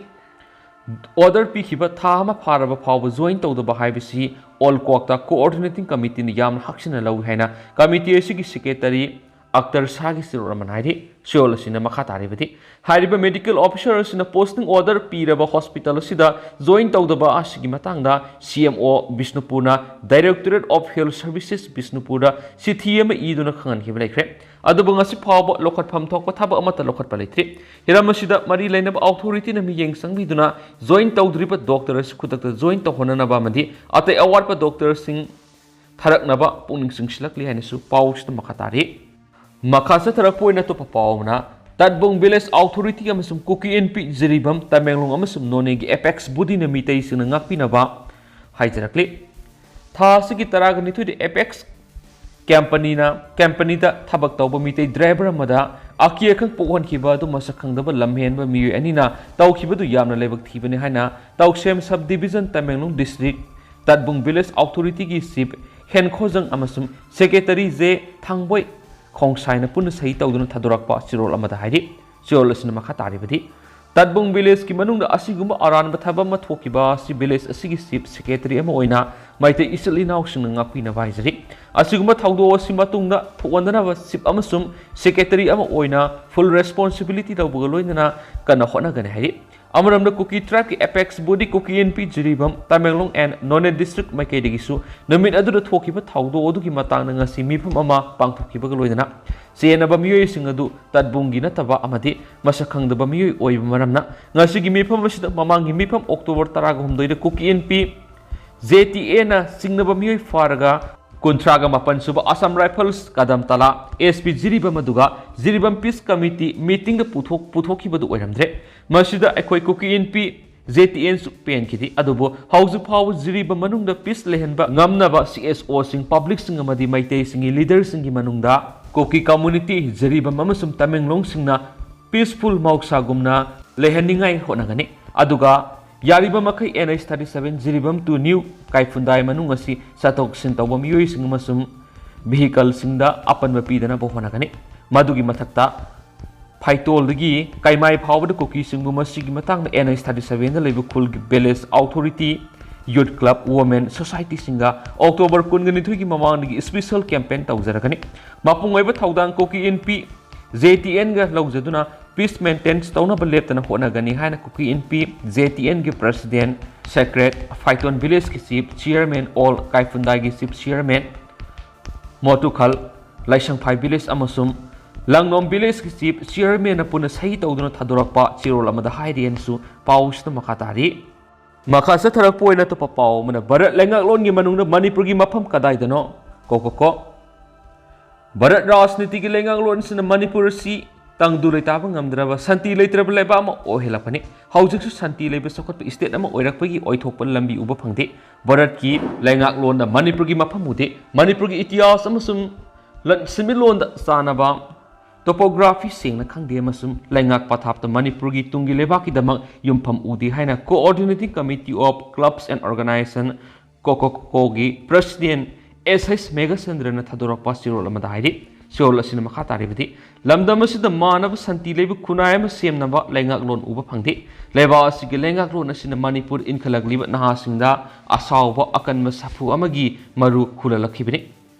ꯑꯣꯔꯗꯔ ꯄꯤꯈꯤꯕ ꯊꯥ ꯑꯃ ꯐꯥꯔꯕ ꯐꯥꯎꯕ ꯖꯣꯏꯟ ꯇꯧꯗꯕ ꯍꯥꯏꯕꯁꯤ ꯑꯣꯜ ꯀ꯭ꯋꯥꯛꯇꯥ ꯀꯣꯑꯣꯔꯗꯤꯅꯦꯇꯤꯡ ꯀꯃꯤꯇꯤꯅ ꯌꯥꯝꯅ ꯍꯛꯁꯤꯟꯅ ꯂꯧꯏ ꯍꯥꯏꯅ ꯀꯃꯤꯇꯤ ꯑꯁꯤꯒꯤ ꯁꯦꯀ꯭ꯔꯦꯇꯔꯤ ꯑꯛꯇꯔ ꯁꯥꯍꯒꯤ ꯁꯤꯔꯣꯜ ꯑꯃꯅ ꯍꯥꯏꯔꯤ꯫ ꯁꯤꯔꯣꯜ ꯑꯁꯤꯅ ꯃꯈꯥ ꯇꯥꯔꯤꯕꯗꯤ, ꯍꯥꯏꯔꯤꯕ ꯃꯦꯗꯤꯀꯦꯜ ꯑꯣꯐꯤꯁꯔ ꯑꯁꯤꯅ ꯄꯣꯁꯇꯤꯡ ꯑꯣꯔꯗꯔ ꯄꯤꯔꯕ ꯍꯣꯁꯄꯤꯇꯥꯜ ꯑꯁꯤꯗ ꯖꯣꯏꯟ ꯇꯧꯗꯕ ꯑꯁꯤꯒꯤ ꯃꯇꯥꯡꯗ ꯁꯤ M O ꯕꯤꯁꯅꯨꯄꯨꯔꯅ directorate of health services ꯕꯤꯁꯅꯨꯄꯨꯔꯗ ꯆꯤꯊꯤ ꯑꯃ ꯏꯗꯨꯅ ꯈꯪꯍꯟꯈꯤꯕ ꯂꯩꯈ꯭ꯔꯦ꯫ ꯑꯗꯨꯕꯨ ꯉꯁꯤ ꯐꯥꯎꯕ ꯂꯧꯈꯠꯐꯝ ꯊꯣꯛꯄ ꯊꯕꯛ ꯑꯃꯠꯇ ꯂꯧꯈꯠꯄ ꯂꯩꯇ꯭ꯔꯤ꯫ ꯍꯤꯔꯝ ꯑꯁꯤꯗ ꯃꯔꯤ ꯂꯩꯅꯕ ꯑꯣꯊꯣꯔꯤꯇꯤꯅ ꯃꯤꯠꯌꯦꯡ ꯆꯪꯕꯤꯗꯨꯅ ꯖꯣꯏꯟ ꯇꯧꯗ꯭ꯔꯤꯕ ꯗꯣꯛꯇꯔ ꯑꯁꯤ ꯈꯨꯗꯛꯇ ꯖꯣꯏꯟ ꯇꯧꯍꯟꯅꯅꯕ ꯑꯃꯗꯤ ꯑꯇꯩ ꯑꯋꯥꯠꯄ ꯗꯣꯛꯇꯔꯁꯤꯡ ꯊꯥꯔꯛꯅꯕ ꯄꯨꯛꯅꯤꯡ ꯆꯤꯡꯁꯤꯜꯂꯛꯂꯤ ꯍꯥꯏꯅꯁꯨ ꯄꯥꯎꯁꯤꯗ ꯃꯈꯥ ꯇꯥꯔꯤ꯫ ꯃꯈꯥ ꯆꯠꯊꯔꯛꯄ ꯑꯣꯏꯅ ꯑꯇꯣꯞꯄ ꯄꯥꯎ ꯑꯃꯅ, ꯇꯠꯕꯣꯡ ꯚꯤꯂꯦꯖ ꯑꯣꯊꯣꯔꯤꯇꯤ ꯑꯃꯁꯨꯡ ꯀꯨꯀꯤ ꯏꯟꯄꯤ ꯖꯤꯔꯤꯕꯥꯝ, ꯇꯃꯦꯡꯂꯣꯡ ꯑꯃꯁꯨꯡ ꯅꯣꯅꯦꯒꯤ ꯑꯦꯄꯦꯛꯁ ꯕꯣꯗꯤꯅ ꯃꯤꯇꯩꯁꯤꯡꯅ ꯉꯥꯛꯄꯤꯅꯕ ꯍꯥꯏꯖꯔꯛꯂꯤ꯫ ꯊꯥ ꯑꯁꯤꯒꯤ ꯇꯔꯥꯒ ꯅꯤꯊꯣꯏꯗ ꯑꯦꯄꯦꯛꯁ ꯀꯝꯄꯅꯤꯅ, ꯀꯝꯄꯅꯤꯗ ꯊꯕꯛ ꯇꯧꯕ ꯃꯤꯇꯩ ꯗ꯭ꯔꯥꯏꯚꯔ ꯑꯃꯗ ꯑꯀꯤ ꯑꯈꯪ ꯄꯣꯛꯍꯟꯈꯤꯕ ꯑꯗꯨ ꯃꯁꯛ ꯈꯪꯗꯕ ꯂꯝꯍꯦꯟꯕ ꯃꯤꯑꯣꯏ ꯑꯅꯤꯅ ꯇꯧꯈꯤꯕꯗꯨ ꯌꯥꯝꯅ ꯂꯥꯏꯕꯛ ꯊꯤꯕꯅꯤ ꯍꯥꯏꯅ Tousem sub division, Tamenglong district Tatbung village ꯑꯣꯊꯣꯔꯤꯇꯤꯒꯤ ꯆꯤꯐ ꯍꯦꯟꯈꯣꯖꯪ ꯑꯃꯁꯨꯡ ꯁꯦꯀ꯭ꯔꯦꯇꯔꯤ ꯖꯦ ꯊꯥꯡꯕꯣꯏ ꯈꯣꯡꯁꯥꯏꯅ ꯄꯨꯟꯅ ꯁꯍꯤ ꯇꯧꯗꯨꯅ ꯊꯥꯗꯣꯔꯛꯄ ꯆꯦꯔꯣꯜ ꯑꯃꯗ ꯍꯥꯏꯔꯤ꯫ ꯆꯦꯔꯣꯜ ꯑꯁꯤꯅ ꯃꯈꯥ ꯇꯥꯔꯤꯕꯗꯤ, ꯇꯠꯕꯨꯡ ꯚꯤꯂꯦꯖꯀꯤ ꯃꯅꯨꯡꯗ ꯑꯁꯤꯒꯨꯝꯕ ꯑꯔꯥꯟꯕ ꯊꯕꯛ ꯑꯃ ꯊꯣꯛꯈꯤꯕ ꯑꯁꯤ ꯚꯤꯂꯦꯖ ꯑꯁꯤꯒꯤ ꯆꯤꯐ ꯁꯦꯀ꯭ꯔꯦꯇꯔꯤ ꯑꯃ ꯑꯣꯏꯅ ꯃꯩꯇꯩ ꯏꯆꯤꯜ ꯏꯅꯥꯎꯁꯤꯡꯅ ꯉꯥꯛꯄꯤꯅꯕ ꯍꯥꯏꯖꯔꯤ꯫ ꯑꯁꯤꯒꯨꯝꯕ ꯊꯧꯗꯣꯛ ꯑꯁꯤ ꯃꯇꯨꯡꯗ ꯊꯣꯛꯍꯟꯗꯅꯕ ꯆꯤꯐ ꯑꯃꯁꯨꯡ ꯁꯦꯀ꯭ꯔꯦꯇꯔꯤ ꯑꯃ ꯑꯣꯏꯅ ꯐꯨꯜ ꯔꯦꯁꯄꯣꯟꯁꯤꯕꯤꯂꯤꯇꯤ ꯂꯧꯕꯒ ꯂꯣꯏꯅꯅ ꯀꯟꯅ ꯍꯣꯠꯅꯒꯅꯤ ꯍꯥꯏꯔꯤ꯫ ꯑꯃꯔꯣꯝꯗ ꯀꯨꯀꯤ ꯇ꯭ꯔꯥꯏꯕꯀꯤ apex body Kuki Inpi Jiribam, Tamenglong and Noney district ꯃꯥꯏꯀꯩꯗꯒꯤꯁꯨ ꯅꯨꯃꯤꯠ ꯑꯗꯨꯗ ꯊꯣꯛꯈꯤꯕ ꯊꯧꯗꯣꯛ ꯑꯗꯨꯒꯤ ꯃꯇꯥꯡꯗ ꯉꯁꯤ ꯃꯤꯐꯝ ꯑꯃ ꯄꯥꯡꯊꯣꯛꯈꯤꯕꯒ ꯂꯣꯏꯅꯅ ꯆꯦꯟꯅꯕ ꯃꯤꯑꯣꯏꯁꯤꯡ ꯑꯗꯨ ꯇꯠꯕꯨꯡꯒꯤ ꯅꯠꯇꯕ ꯑꯃꯗꯤ ꯃꯁꯛ ꯈꯪꯗꯕ ꯃꯤꯑꯣꯏ ꯑꯣꯏꯕ ꯃꯔꯝꯅ ꯉꯁꯤꯒꯤ ꯃꯤꯐꯝ ꯑꯁꯤꯗ ꯃꯃꯥꯡꯒꯤ ꯃꯤꯐꯝ ꯑꯣꯛꯇꯣꯕꯔ ꯇꯔꯥꯒ ꯍꯨꯝꯗꯣꯏꯗ ꯀꯨꯀꯤ ꯏꯟꯄꯤ ꯖꯦ ꯇꯤ ꯑꯦꯅ ꯆꯤꯡꯅꯕ ꯃꯤꯑꯣꯏ ꯐꯥꯔꯒ ꯀꯨꯟꯊ꯭ꯔꯥꯒ ꯃꯥꯄꯟ ꯁꯨꯕ Assam rifles Kadam Tala, S P Jiribam ꯑꯗꯨꯒ ꯖꯤꯔꯤꯕꯥꯝ ꯄꯤꯁ ꯀꯃꯤꯇꯤ ꯃꯤꯇꯤꯡꯗ ꯄꯨꯊꯣꯛ-, ꯄꯨꯊꯣꯛꯈꯤꯕꯗꯨ ꯑꯣꯏꯔꯝꯗ꯭ꯔꯦ꯫ ꯃꯁꯤꯗ ꯑꯩꯈꯣꯏ ꯀꯨꯀꯤ ꯏꯟꯄꯤ ꯖꯦ ꯇꯤ ꯑꯦꯟꯁꯨ ꯄꯦꯟꯈꯤꯗꯦ꯫ ꯑꯗꯨꯕꯨ ꯍꯧꯖꯤꯛ ꯐꯥꯎꯕ ꯖꯤꯔꯤꯕꯥꯝ ꯃꯅꯨꯡꯗ ꯄꯤꯁ ꯂꯩꯍꯟꯕ ꯉꯝꯅꯕ ꯁꯤ ꯑꯦꯁ ꯑꯣꯁꯤꯡ, ꯄꯕ꯭ꯂꯤꯛꯁꯤꯡ ꯑꯃꯗꯤ ꯃꯩꯇꯩꯁꯤꯡꯒꯤ ꯂꯤꯗꯔꯁꯤꯡꯒꯤ ꯃꯅꯨꯡꯗ ꯀꯨꯀꯤ ꯀꯝꯃꯨꯅꯤꯇꯤ, ꯖꯤꯔꯤꯕꯥꯝ ꯑꯃꯁꯨꯡ ꯇꯃꯦꯡꯂꯣꯡꯁꯤꯡꯅ ꯄꯤꯁꯐꯨꯜ ꯃꯍꯧꯁꯥꯒꯨꯝꯅ ꯂꯩꯍꯟꯅꯤꯡꯉꯥꯏ ꯍꯣꯠꯅꯒꯅꯤ꯫ ꯑꯗꯨꯒ ꯌꯥꯔꯤꯕ ꯃꯈꯩ N H thirty seven Jiribam to new Kaiphundai ꯃꯅꯨꯡ ꯑꯁꯤ ꯆꯠꯊꯣꯛ ꯆꯠꯁꯤꯟ ꯇꯧꯕ ꯃꯤꯑꯣꯏꯁꯤꯡ ꯑꯃꯁꯨꯡ ꯚꯤꯍꯤꯀꯜꯁꯤꯡꯗ ꯑꯄꯟꯕ ꯄꯤꯗꯅꯕ ꯍꯣꯠꯅꯒꯅꯤ꯫ ꯃꯗꯨꯒꯤ ꯃꯊꯛꯇ ꯐꯥꯏꯇꯣꯜꯗꯒꯤ ꯀꯩꯃꯥꯏ ꯐꯥꯎꯕꯗ ꯀꯨꯀꯤꯁꯤꯡꯕꯨ ꯃꯁꯤꯒꯤ ꯃꯇꯥꯡꯗ ꯑꯦꯟ ꯑꯩꯆ thirty seven ꯗ ꯂꯩꯕ ꯈꯨꯜꯒꯤ village authority, youth club, women ꯁꯣꯁꯥꯏꯇꯤꯁꯤꯡꯒ ꯑꯣꯛꯇꯣꯕꯔ ꯀꯨꯟꯒ ꯅꯤꯊꯣꯏꯒꯤ ꯃꯃꯥꯡꯗꯒꯤ ꯏꯁꯄꯤꯁꯦꯜ ꯀꯦꯝꯄꯦꯟ ꯇꯧꯖꯔꯒꯅꯤ꯫ ꯃꯄꯨꯡ ꯑꯣꯏꯕ ꯊꯧꯗꯥꯡ ꯀꯨꯀꯤ ꯏꯟꯄꯤ ꯖꯦ ꯇꯤ ꯑꯦꯟꯒ ꯂꯧꯖꯗꯨꯅ ꯄꯤꯁ ꯃꯦꯟꯇꯦꯟꯁ ꯇꯧꯅꯕ ꯂꯦꯞꯇꯅ ꯍꯣꯠꯅꯒꯅꯤ ꯍꯥꯏꯅ ꯀꯨꯀꯤ ꯏꯟꯄꯤ ꯖꯦ ꯇꯤ ꯑꯦꯟꯒꯤ ꯄ꯭ꯔꯁꯤꯗꯦꯟ, ꯁꯦꯀ꯭ꯔꯦꯠ, ꯐꯥꯏꯇꯣꯟ ꯚꯤꯂꯦꯖꯀꯤ ꯆꯤꯐ ꯆꯤꯌꯔꯃꯦꯟ, ꯑꯣꯜ ꯀꯥꯏꯐꯨꯟꯗꯥꯏꯒꯤ chief chairman, Motukhal, Laisangphai village ꯑꯃꯁꯨꯡ ꯂꯪꯅꯣꯝ ꯚꯤꯂꯦꯖꯀꯤ ꯆꯤꯐ ꯆꯤꯌꯔꯃꯦꯟꯅ ꯄꯨꯟꯅ ꯁꯍꯤ ꯇꯧꯗꯨꯅ ꯊꯥꯗꯣꯔꯛꯄ ꯆꯦꯔꯣꯜ ꯑꯃꯗ ꯍꯥꯏꯔꯤ ꯍꯥꯏꯅꯁꯨ ꯄꯥꯎꯁꯤꯗ ꯃꯈꯥ ꯇꯥꯔꯤ꯫ ꯃꯈꯥ ꯆꯠꯊꯔꯛꯄ ꯑꯣꯏꯅ ꯑꯇꯣꯞꯄ ꯄꯥꯎ ꯑꯃꯅ, ꯚꯥꯔꯠ ꯂꯩꯉꯥꯛꯂꯣꯟꯒꯤ ꯃꯅꯨꯡꯗ ꯃꯅꯤꯄꯨꯔꯒꯤ ꯃꯐꯝ ꯀꯗꯥꯏꯗꯅꯣ? ꯀꯣ ꯀꯣ ꯀꯣ꯫ ꯚꯥꯔꯠ ꯔꯥꯖꯅꯤꯇꯤꯒꯤ ꯂꯩꯉꯥꯛꯂꯣꯟꯁꯤꯅ ꯃꯅꯤꯄꯨꯔ ꯑꯁꯤ ꯇꯪꯗꯨ ꯂꯩꯇꯥꯕ ꯉꯝꯗ꯭ꯔꯕ, ꯁꯥꯟꯇꯤ ꯂꯩꯇ꯭ꯔꯕ ꯂꯩꯕꯥꯛ ꯑꯃ ꯑꯣꯏꯍꯜꯂꯛꯄꯅꯤ꯫ ꯍꯧꯖꯤꯛꯁꯨ ꯁꯥꯟꯇꯤ ꯂꯩꯕ ꯆꯥꯎꯈꯠꯄ ꯁ꯭ꯇꯦꯠ ꯑꯃ ꯑꯣꯏꯔꯛꯄꯒꯤ ꯑꯣꯏꯊꯣꯛꯄ ꯂꯝꯕꯤ ꯎꯕ ꯐꯪꯗꯦ꯫ ꯚꯥꯔꯠꯀꯤ ꯂꯩꯉꯥꯛꯂꯣꯟꯅ ꯃꯅꯤꯄꯨꯔꯒꯤ ꯃꯐꯝ ꯎꯗꯦ꯫ ꯃꯅꯤꯄꯨꯔꯒꯤ ꯏꯇꯤꯍꯥꯁ ꯑꯃꯁꯨꯡ ꯂꯟ-, ꯁꯦꯟꯃꯤꯠꯂꯣꯟꯗ ꯆꯥꯟꯅꯕ ꯇꯣꯄꯣꯒ꯭ꯔꯥꯐꯤ ꯁꯦꯡꯅ ꯈꯪꯗꯦ ꯑꯃꯁꯨꯡ ꯂꯩꯉꯥꯛ ꯄꯊꯥꯞꯇ ꯃꯅꯤꯄꯨꯔꯒꯤ ꯇꯨꯡꯒꯤ ꯂꯩꯕꯥꯛꯀꯤꯗꯃꯛ ꯌꯨꯝꯐꯝ ꯎꯗꯦ ꯍꯥꯏꯅ Coordinating Committee of Clubs and Organization, ꯀꯣꯀꯣꯀꯣꯒꯤ ꯄ꯭ꯔꯁꯤꯗꯦꯟ ꯑꯦꯁ ꯑꯩꯆ ꯃꯦꯘꯆꯟꯗ꯭ꯔꯅ ꯊꯥꯗꯣꯔꯛꯄ ꯆꯦꯔꯣꯜ ꯑꯃꯗ ꯍꯥꯏꯔꯤ꯫ ꯆꯦꯔꯣꯜ ꯑꯁꯤꯅ ꯃꯈꯥ ꯇꯥꯔꯤꯕꯗꯤ, ꯂꯝꯗꯝ ꯑꯁꯤꯗ ꯃꯥꯟꯅꯕ ꯁꯥꯟꯇꯤ ꯂꯩꯕ ꯈꯨꯟꯅꯥꯏ ꯑꯃ ꯁꯦꯝꯅꯕ ꯂꯩꯉꯥꯛꯂꯣꯟ ꯎꯕ ꯐꯪꯗꯦ꯫ ꯂꯩꯕꯥꯛ ꯑꯁꯤꯒꯤ ꯂꯩꯉꯥꯛꯂꯣꯟ ꯑꯁꯤꯅ ꯃꯅꯤꯄꯨꯔ ꯏꯟꯈꯠꯂꯛꯂꯤꯕ ꯅꯍꯥꯁꯤꯡꯗ ꯑꯁꯥꯎꯕ ꯑꯀꯟꯕ ꯁꯥꯐꯨ ꯑꯃꯒꯤ ꯃꯔꯨ ꯈꯨꯜꯍꯜꯂꯛꯈꯤꯕꯅꯤ꯫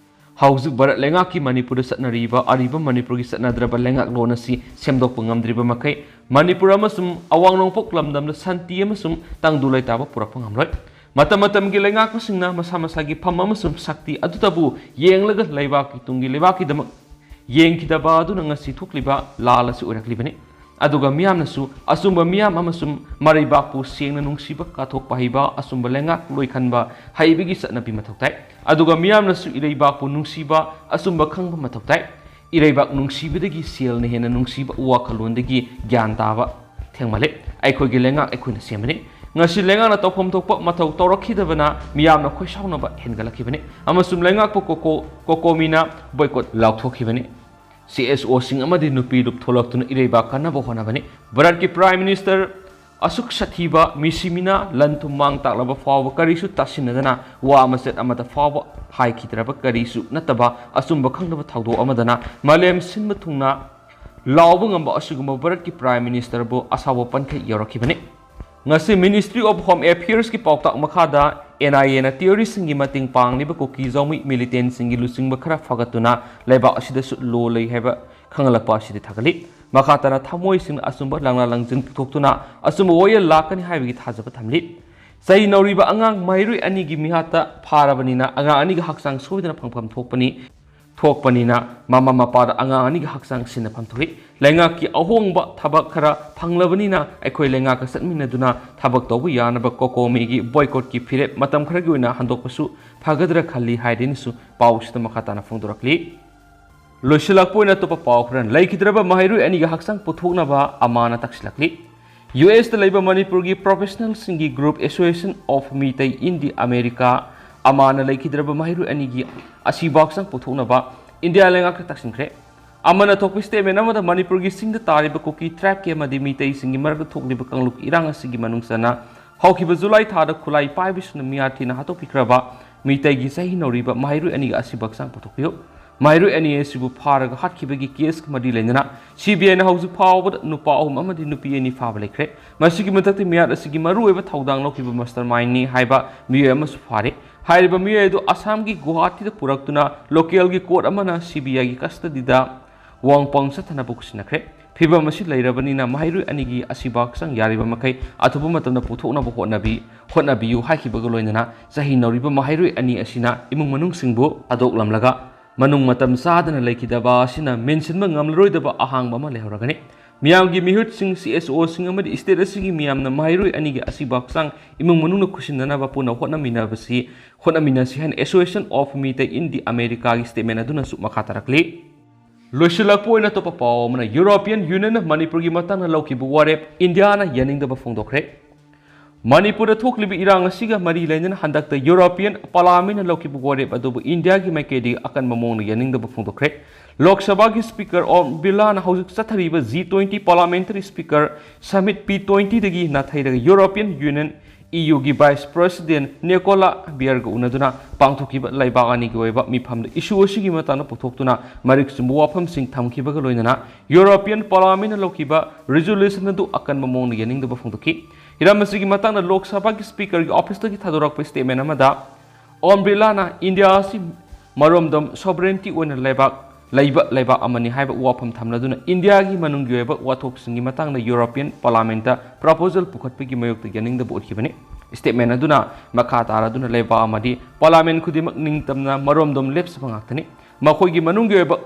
ꯍꯧꯖꯤꯛ ꯚꯥꯔꯠ ꯂꯩꯉꯥꯛꯀꯤ ꯃꯅꯤꯄꯨꯔꯗ ꯆꯠꯅꯔꯤꯕ ꯑꯔꯤꯕ ꯃꯅꯤꯄꯨꯔꯒꯤ ꯆꯠꯅꯗ꯭ꯔꯕ ꯂꯩꯉꯥꯛꯂꯣꯟ ꯑꯁꯤ ꯁꯦꯝꯗꯣꯛꯄ ꯉꯝꯗ꯭ꯔꯤꯕ ꯃꯈꯩ, ꯃꯅꯤꯄꯨꯔ ꯑꯃꯁꯨꯡ ꯑꯋꯥꯡ ꯅꯣꯡꯄꯣꯛ ꯂꯝꯗꯝꯗ ꯁꯥꯟꯇꯤ ꯑꯃꯁꯨꯡ ꯇꯪꯗꯨ ꯂꯩꯇꯥꯕ ꯄꯨꯔꯛꯄ ꯉꯝꯂꯣꯏ꯫ ꯃꯇꯝ ꯃꯇꯝꯒꯤ ꯂꯩꯉꯥꯛꯄꯁꯤꯡꯅ ꯃꯁꯥ ꯃꯁꯥꯒꯤ ꯐꯝ ꯑꯃꯁꯨꯡ ꯁꯛꯇꯤ ꯑꯗꯨꯇꯕꯨ ꯌꯦꯡꯂꯒ ꯂꯩꯕꯥꯛꯀꯤ ꯇꯨꯡꯒꯤ ꯂꯩꯕꯥꯛꯀꯤꯗꯃꯛ ꯌꯦꯡꯈꯤꯗꯕ ꯑꯗꯨꯅ ꯉꯁꯤ ꯊꯣꯛꯂꯤꯕ ꯂꯥꯜ ꯑꯁꯤ ꯑꯣꯏꯔꯛꯂꯤꯕꯅꯤ꯫ ꯑꯗꯨꯒ ꯃꯤꯌꯥꯝꯅꯁꯨ ꯑꯆꯨꯝꯕ ꯃꯤꯌꯥꯝ ꯑꯃꯁꯨꯡ ꯃꯔꯩꯕꯥꯛꯄꯨ ꯁꯦꯡꯅ ꯅꯨꯡꯁꯤꯕ, ꯀꯠꯊꯣꯛꯄ ꯍꯩꯕ, ꯑꯆꯨꯝꯕ ꯂꯩꯉꯥꯛ ꯂꯣꯏ ꯈꯟꯕ ꯍꯩꯕꯒꯤ ꯆꯠꯅꯕꯤ ꯃꯊꯧ ꯇꯥꯏ꯫ ꯑꯗꯨꯒ ꯃꯤꯌꯥꯝꯅꯁꯨ ꯏꯔꯩꯕꯥꯛꯄꯨ ꯅꯨꯡꯁꯤꯕ, ꯑꯆꯨꯝꯕ ꯈꯪꯕ ꯃꯊꯧ ꯇꯥꯏ꯫ ꯏꯔꯩꯕꯥꯛ ꯅꯨꯡꯁꯤꯕꯗꯒꯤ ꯁꯦꯜꯅ ꯍꯦꯟꯅ ꯅꯨꯡꯁꯤꯕ ꯋꯥꯈꯜꯂꯣꯟꯗꯒꯤ ꯒ꯭ꯌꯥꯟ ꯇꯥꯕ ꯊꯦꯡꯃꯜꯂꯦ꯫ ꯑꯩꯈꯣꯏꯒꯤ ꯂꯩꯉꯥꯛ ꯑꯩꯈꯣꯏꯅ ꯁꯦꯝꯕꯅꯤ꯫ ꯉꯁꯤ ꯂꯩꯉꯥꯛꯅ ꯇꯧꯐꯝ ꯊꯣꯛꯄ ꯃꯊꯧ ꯇꯧꯔꯛꯈꯤꯗꯕꯅ ꯃꯤꯌꯥꯝꯅ ꯈꯣꯏꯁꯥꯎꯅꯕ ꯍꯦꯟꯒꯠꯂꯛꯈꯤꯕꯅꯤ ꯑꯃꯁꯨꯡ ꯂꯩꯉꯥꯛꯄꯨ ꯀꯣꯀꯣ-, ꯀꯣꯀꯣꯃꯤꯅ ꯕꯣꯏꯀꯣꯠ ꯂꯥꯎꯊꯣꯛꯈꯤꯕꯅꯤ꯫ ꯁꯤ ꯑꯦꯁ ꯑꯣꯁꯤꯡ ꯑꯃꯗꯤ ꯅꯨꯄꯤ ꯂꯨꯞ ꯊꯣꯛꯂꯛꯇꯨꯅ ꯏꯔꯩꯕꯥꯛ ꯀꯟꯅꯕ ꯍꯣꯠꯅꯕꯅꯤ꯫ ꯚꯥꯔꯠꯀꯤ ꯄ꯭ꯔꯥꯏꯝ ꯃꯤꯅꯤꯁꯇꯔ ꯑꯁꯨꯛ ꯁꯥꯊꯤꯕ ꯃꯤꯁꯤꯃꯤꯅ ꯂꯟ ꯊꯨꯝ ꯃꯥꯡ ꯇꯥꯛꯂꯕ ꯐꯥꯎꯕ ꯀꯔꯤꯁꯨ ꯇꯥꯁꯤꯟꯅꯗꯅ ꯋꯥ ꯃꯆꯦꯠ ꯑꯃꯠꯇ ꯐꯥꯎꯕ ꯍꯥꯏꯈꯤꯗ꯭ꯔꯕ ꯀꯔꯤꯁꯨ ꯅꯠꯇꯕ ꯑꯆꯨꯝꯕ ꯈꯪꯗꯕ ꯊꯧꯗꯣꯛ ꯑꯃꯗꯅ ꯃꯥꯂꯦꯝ ꯁꯤꯟꯕ ꯊꯨꯡꯅ ꯂꯥꯎꯕ ꯉꯝꯕ ꯑꯁꯤꯒꯨꯝꯕ ꯚꯥꯔꯠꯀꯤ ꯄ꯭ꯔꯥꯏꯝ ꯃꯤꯅꯤꯁꯇꯔꯕꯨ ꯑꯁꯥꯎꯕ ꯄꯟꯈꯩ ꯌꯧꯔꯛꯈꯤꯕꯅꯤ꯫ ꯉꯁꯤ Ministry of Home Affairsꯀꯤ ꯄꯥꯎꯇꯥꯛ ꯃꯈꯥꯗ N I Aꯅ terroristꯁꯤꯡꯒꯤ ꯃꯇꯦꯡ ꯄꯥꯡꯂꯤꯕ ꯀꯨꯀꯤ ꯖꯥꯎꯃꯤ militantꯁꯤꯡꯒꯤ ꯂꯨꯆꯤꯡꯕ ꯈꯔ ꯐꯒꯠꯇꯨꯅ ꯂꯩꯕꯥꯛ ꯑꯁꯤꯗꯁꯨ ꯂꯣ ꯂꯩ ꯍꯥꯏꯕ ꯈꯪꯍꯜꯂꯛꯄ ꯑꯁꯤꯗꯤ ꯊꯥꯒꯠꯂꯤ꯫ ꯃꯈꯥ ꯇꯥꯅ ꯊꯃꯣꯏꯁꯤꯡꯅ ꯑꯆꯨꯝꯕ ꯂꯥꯡꯂꯥ ꯂꯪꯖꯤꯟ ꯄꯨꯊꯣꯛꯇꯨꯅ ꯑꯆꯨꯝꯕ ꯋꯥꯌꯦꯜ ꯂꯥꯛꯀꯅꯤ ꯍꯥꯏꯕꯒꯤ ꯊꯥꯖꯕ ꯊꯝꯂꯤ꯫ ꯆꯍꯤ ꯅꯧꯔꯤꯕ ꯑꯉꯥꯡ ꯃꯍꯩꯔꯣꯏ ꯑꯅꯤꯒꯤ ꯃꯤꯍꯥꯠꯇ ꯐꯥꯔꯕꯅꯤꯅ ꯑꯉꯥꯡ ꯑꯅꯤꯒꯤ ꯍꯛꯆꯥꯡ ꯁꯣꯏꯗꯅ ꯐꯪꯐꯝ ꯊꯣꯛꯄꯅꯤ, ꯊꯣꯛꯄꯅꯤꯅ ꯃꯃꯥ ꯃꯄꯥꯗ ꯑꯉꯥꯡ ꯑꯅꯤꯒꯤ ꯍꯛꯆꯥꯡ ꯁꯤꯟꯅꯐꯝ ꯊꯣꯛꯏ꯫ ꯂꯩꯉꯥꯛꯀꯤ ꯑꯍꯣꯡꯕ ꯊꯕꯛ ꯈꯔ ꯐꯪꯂꯕꯅꯤꯅ ꯑꯩꯈꯣꯏ ꯂꯩꯉꯥꯛꯀ ꯆꯠꯃꯤꯟꯅꯗꯨꯅ ꯊꯕꯛ ꯇꯧꯕ ꯌꯥꯅꯕ ꯀꯣꯀꯣꯃꯤꯒꯤ ꯕꯣꯏꯀꯣꯠꯀꯤ ꯐꯤꯔꯦꯞ ꯃꯇꯝ ꯈꯔꯒꯤ ꯑꯣꯏꯅ ꯍꯟꯗꯣꯛꯄꯁꯨ ꯐꯒꯗ꯭ꯔꯥ ꯈꯜꯂꯤ ꯍꯥꯏꯗꯨꯅꯁꯨ ꯄꯥꯎꯁꯤꯗ ꯃꯈꯥ ꯇꯥꯅ ꯐꯣꯡꯗꯣꯔꯛꯂꯤ꯫ ꯂꯣꯏꯁꯤꯜꯂꯛꯄ ꯑꯣꯏꯅ ꯑꯇꯣꯞꯄ ꯄꯥꯎ ꯈꯔ, ꯂꯩꯈꯤꯗ꯭ꯔꯕ ꯃꯍꯩꯔꯣꯏ ꯑꯅꯤꯒꯤ ꯍꯛꯆꯥꯡ ꯄꯨꯊꯣꯛꯅꯕ ꯑꯃꯥꯅ ꯇꯛꯁꯤꯜꯂꯛꯂꯤ꯫ ꯌꯨ ꯑꯦꯁꯇ ꯂꯩꯕ ꯃꯅꯤꯄꯨꯔꯒꯤ professionalꯁꯤꯡꯒꯤ group Association of Meitei in the America, ꯑꯃꯥꯅ ꯂꯩꯈꯤꯗ꯭ꯔꯕ ꯃꯍꯩꯔꯣꯏ ꯑꯅꯤꯒꯤ ꯑꯁꯤꯕ ꯍꯛꯆꯥꯡ ꯄꯨꯊꯣꯛꯅꯕ ꯏꯟꯗꯤꯌꯥ ꯂꯩꯉꯥꯛꯇ ꯇꯛꯁꯤꯟꯈ꯭ꯔꯦ꯫ ꯑꯃꯥꯅ ꯊꯣꯛꯄ statement ꯑꯃꯗ ꯃꯅꯤꯄꯨꯔꯒꯤ ꯆꯤꯡꯗ ꯇꯥꯔꯤꯕ ꯀꯨꯀꯤ tribeꯀꯤ ꯑꯃꯗꯤ ꯃꯤꯇꯩꯁꯤꯡꯒꯤ ꯃꯔꯛꯇ ꯊꯣꯛꯂꯤꯕ ꯀꯥꯡꯂꯨꯞꯀꯤ ꯏꯔꯥꯡ ꯑꯁꯤꯒꯤ ꯃꯅꯨꯡ ꯆꯟꯅ ꯍꯧꯈꯤꯕ ꯖꯨꯂꯥꯏ ꯊꯥꯗ ꯈꯨꯠꯂꯥꯏ ꯄꯥꯏꯕꯁꯤꯡꯅ ꯃꯤꯌꯥꯊꯤꯅ ꯍꯥꯠꯇꯣꯛꯄꯤꯈ꯭ꯔꯕ ꯃꯤꯇꯩꯒꯤ ꯆꯍꯤ ꯅꯧꯔꯤꯕ ꯃꯍꯩꯔꯣꯏ ꯑꯅꯤꯒꯤ ꯑꯁꯤꯕ ꯍꯛꯆꯥꯡ ꯄꯨꯊꯣꯛꯄꯤꯌꯨ꯫ ꯃꯍꯩꯔꯣꯏ ꯑꯅꯤ ꯑꯁꯤꯕꯨ ꯐꯥꯔꯒ ꯍꯥꯠꯈꯤꯕꯒꯤ ꯀꯦꯁꯀ ꯃꯔꯤ ꯂꯩꯅꯅ ꯁꯤ ꯕꯤ ꯑꯥꯏꯅ ꯍꯧꯖꯤꯛ ꯐꯥꯎꯕꯗ ꯅꯨꯄꯥ ꯑꯍꯨꯝ ꯑꯃꯗꯤ ꯅꯨꯄꯤ ꯑꯅꯤ ꯐꯥꯕ ꯂꯩꯈ꯭ꯔꯦ꯫ ꯃꯁꯤꯒꯤ ꯃꯊꯛꯇ ꯃꯤꯌꯥꯠ ꯑꯁꯤꯒꯤ ꯃꯔꯨꯑꯣꯏꯕ ꯊꯧꯗꯥꯡ ꯂꯧꯈꯤꯕ ꯃꯥꯁꯇꯔ ꯃꯥꯏꯟꯅꯤ ꯍꯥꯏꯕ ꯃꯤꯑꯣꯏ ꯑꯃꯁꯨ ꯐꯥꯔꯦ꯫ ꯍꯥꯏꯔꯤꯕ ꯃꯤꯑꯣꯏ ꯑꯗꯨ ꯑꯁꯥꯝꯒꯤ ꯒꯨꯋꯥꯍꯥꯇꯤꯗ ꯄꯨꯔꯛꯇꯨꯅ ꯂꯣꯀꯦꯜꯒꯤ ꯀꯣꯔꯠ ꯑꯃꯅ ꯁꯤ ꯕꯤ ꯑꯥꯏꯒꯤ ꯀꯁꯇꯗꯤꯗ ꯋꯥꯡꯄꯥꯡ ꯆꯠꯊꯅꯕ ꯈꯨꯠꯁꯤꯟꯅꯈ꯭ꯔꯦ꯫ ꯐꯤꯕꯝ ꯑꯁꯤ ꯂꯩꯔꯕꯅꯤꯅ ꯃꯍꯩꯔꯣꯏ ꯑꯅꯤꯒꯤ ꯑꯁꯤꯕ ꯍꯛꯆꯥꯡ ꯌꯥꯔꯤꯕ ꯃꯈꯩ ꯑꯊꯨꯕ ꯃꯇꯝꯗ ꯄꯨꯊꯣꯛꯅꯕ ꯍꯣꯠꯅꯕꯤ-, ꯍꯣꯠꯅꯕꯤꯌꯨ ꯍꯥꯏꯈꯤꯕꯒ ꯂꯣꯏꯅꯅ ꯆꯍꯤ ꯅꯧꯔꯤꯕ ꯃꯍꯩꯔꯣꯏ ꯑꯅꯤ ꯑꯁꯤꯅ ꯏꯃꯨꯡ ꯃꯅꯨꯡꯁꯤꯡꯕꯨ ꯊꯥꯗꯣꯛꯂꯝꯂꯒ ꯃꯅꯨꯡ ꯃꯇꯝ ꯆꯥꯗꯅ ꯂꯩꯈꯤꯗꯕ ꯑꯁꯤꯅ ꯃꯦꯟꯁꯤꯟꯕ ꯉꯝꯂꯔꯣꯏꯗꯕ ꯑꯍꯥꯡꯕ ꯑꯃ ꯂꯩꯍꯧꯔꯒꯅꯤ꯫ ꯃꯤꯌꯥꯝꯒꯤ ꯃꯤꯍꯨꯠꯁꯤꯡ, ꯁꯤ ꯑꯦꯁ ꯑꯣꯁꯤꯡ ꯑꯃꯗꯤ ꯁ꯭ꯇꯦꯠ ꯑꯁꯤꯒꯤ ꯃꯤꯌꯥꯝꯅ ꯃꯍꯩꯔꯣꯏ ꯑꯅꯤꯒꯤ ꯑꯁꯤꯕ ꯍꯛꯆꯥꯡ ꯏꯃꯨꯡ ꯃꯅꯨꯡꯅ ꯈꯨꯠꯁꯤꯟꯅꯅꯕ ꯄꯨꯟꯅ ꯍꯣꯠꯅꯃꯤꯟꯅꯕꯁꯤ, ꯍꯣꯠꯅꯃꯤꯟꯅꯁꯤ ꯍꯥꯏꯅ Association of Meitei in the Americaꯒꯤ statement ꯑꯗꯨꯅꯁꯨ ꯃꯈꯥ ꯇꯥꯔꯛꯂꯤ꯫ ꯂꯣꯏꯁꯤꯜꯂꯛꯄ ꯑꯣꯏꯅ ꯑꯇꯣꯞꯄ ꯄꯥꯎ ꯑꯃꯅ, ꯌꯨꯔꯣꯄꯤꯌꯟ ꯌꯨꯅꯤꯌꯟꯅ ꯃꯅꯤꯄꯨꯔꯒꯤ ꯃꯇꯥꯡꯗ ꯂꯧꯈꯤꯕ ꯋꯥꯔꯦꯞ ꯏꯟꯗꯤꯌꯥꯅ ꯌꯥꯅꯤꯡꯗꯕ ꯐꯣꯡꯗꯣꯛꯈ꯭ꯔꯦ꯫ ꯃꯅꯤꯄꯨꯔꯗ ꯊꯣꯛꯂꯤꯕ ꯏꯔꯥꯡ ꯑꯁꯤꯒ ꯃꯔꯤ ꯂꯩꯅꯅ ꯍꯟꯗꯛꯇ ꯌꯨꯔꯣꯄꯤꯌꯟ ꯄꯥꯔꯂꯥꯃꯦꯟꯅ ꯂꯧꯈꯤꯕ ꯋꯥꯔꯦꯞ ꯑꯗꯨꯕꯨ ꯏꯟꯗꯤꯌꯥꯒꯤ ꯃꯥꯏꯀꯩꯗꯒꯤ ꯑꯀꯟꯕ ꯃꯑꯣꯡꯗ ꯌꯥꯅꯤꯡꯗꯕ ꯐꯣꯡꯗꯣꯛꯈ꯭ꯔꯦ꯫ ꯂꯣꯛ ꯁꯚꯥꯒꯤ ꯁ꯭ꯄꯤꯀꯔ ꯑꯣꯝ ꯕꯤꯔꯂꯥꯅ ꯍꯧꯖꯤꯛ ꯆꯠꯊꯔꯤꯕ ꯖꯤ ꯇ꯭ꯋꯦꯟꯇꯤ ꯄꯥꯔꯂꯥꯃꯦꯟꯇꯔꯤ ꯁ꯭ꯄꯤꯀꯔ ꯁꯃꯤꯠ ꯄꯤ ꯇ꯭ꯋꯦꯟꯇꯤꯗꯒꯤ ꯅꯥꯊꯩꯔꯒ ꯌꯨꯔꯣꯄꯤꯌꯟ ꯌꯨꯅꯤꯌꯟ ꯏ ꯌꯨꯒꯤ ꯚꯥꯏꯁ ꯄ꯭ꯔꯦꯁꯤꯗꯦꯟꯠ ꯅꯤꯀꯣꯂꯥ ꯕꯤꯌꯔꯒ ꯎꯅꯗꯨꯅ ꯄꯥꯡꯊꯣꯛꯈꯤꯕ ꯂꯩꯕꯥꯛ ꯑꯅꯤꯒꯤ ꯑꯣꯏꯕ ꯃꯤꯐꯝꯗ ꯏꯁꯨ ꯑꯁꯤꯒꯤ ꯃꯇꯥꯡꯗ ꯄꯨꯊꯣꯛꯇꯨꯅ ꯃꯔꯤꯛ ꯆꯨꯝꯕ ꯋꯥꯐꯝꯁꯤꯡ ꯊꯝꯈꯤꯕꯒ ꯂꯣꯏꯅꯅ ꯌꯨꯔꯣꯄꯤꯌꯟ ꯄꯥꯔꯂꯥꯃꯦꯟꯅ ꯂꯧꯈꯤꯕ ꯔꯤꯖꯣꯂꯨꯁꯟ ꯑꯗꯨ ꯑꯀꯟꯕ ꯃꯑꯣꯡꯗ ꯌꯥꯅꯤꯡꯗꯕ ꯐꯣꯡꯗꯣꯛꯈꯤ꯫ ꯍꯤꯔꯝ ꯑꯁꯤꯒꯤ ꯃꯇꯥꯡꯗ ꯂꯣꯛ ꯁꯚꯥꯒꯤ ꯁ꯭ꯄꯤꯀꯔꯒꯤ ꯑꯣꯐꯤꯁꯇꯒꯤ ꯊꯥꯗꯣꯔꯛꯄ ꯁ꯭ꯇꯦꯠꯃꯦꯟ ꯑꯃꯗ, ꯑꯣꯝ ꯕꯤꯔꯂꯥꯅ ꯏꯟꯗꯤꯌꯥ ꯑꯁꯤ ꯃꯔꯣꯝꯗꯣꯝ ꯁꯣꯚꯔꯦꯟꯇꯤ ꯑꯣꯏꯅ ꯂꯩꯕꯥꯛ, ꯂꯩꯕ ꯂꯩꯕꯥꯛ ꯑꯃꯅꯤ ꯍꯥꯏꯕ ꯋꯥꯐꯝ ꯊꯝꯂꯗꯨꯅ ꯏꯟꯗꯤꯌꯥꯒꯤ ꯃꯅꯨꯡꯒꯤ ꯑꯣꯏꯕ ꯋꯥꯊꯣꯛꯁꯤꯡꯒꯤ ꯃꯇꯥꯡꯗ ꯌꯨꯔꯣꯄꯤꯌꯟ ꯄꯥꯔꯂꯥꯃꯦꯟꯇ ꯄ꯭ꯔꯄꯣꯖꯦꯜ ꯄꯨꯈꯠꯄꯒꯤ ꯃꯥꯌꯣꯛꯇ ꯌꯥꯅꯤꯡꯗꯕ ꯎꯠꯈꯤꯕꯅꯤ꯫ ꯁ꯭ꯇꯦꯠꯃꯦꯟ ꯑꯗꯨꯅ ꯃꯈꯥ ꯇꯥꯔꯗꯨꯅ ꯂꯩꯕꯥꯛ ꯑꯃꯗꯤ ꯄꯥꯔꯂꯥꯃꯦꯟ ꯈꯨꯗꯤꯡꯃꯛ ꯅꯤꯡꯇꯝꯅ ꯃꯔꯣꯝꯗꯣꯝ ꯂꯦꯞꯆꯕ ꯉꯥꯛꯇꯅꯤ꯫ ꯃꯈꯣꯏꯒꯤ ꯃꯅꯨꯡꯒꯤ ꯑꯣꯏꯕ